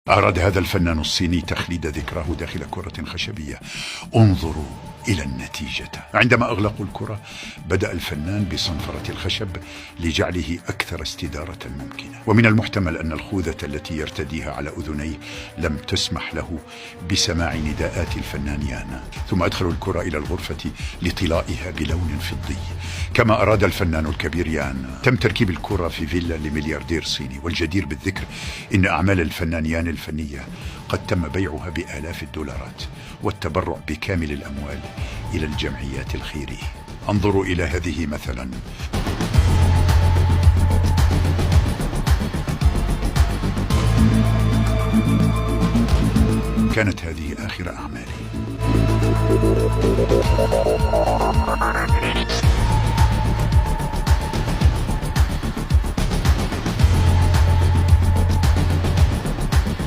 أراد هذا الفنان الصيني تخليد ذكراه داخل كرة خشبية. انظروا إلى النتيجة. عندما أغلقوا الكرة بدأ الفنان بصنفرة الخشب لجعله أكثر استدارة ممكنة. ومن المحتمل أن الخوذة التي يرتديها على أذنيه لم تسمح له بسماع نداءات الفنان يانا. ثم أدخلوا الكرة إلى الغرفة لطلائها بلون فضي كما أراد الفنان الكبير يان. تم تركيب الكرة في فيلا لملياردير صيني. والجدير بالذكر إن أعمال الفنان يان الفنية قد تم بيعها بآلاف الدولارات والتبرع بكامل الأموال إلى الجمعيات الخيرية. انظروا إلى هذه مثلا. كانت هذه آخر أعمالي.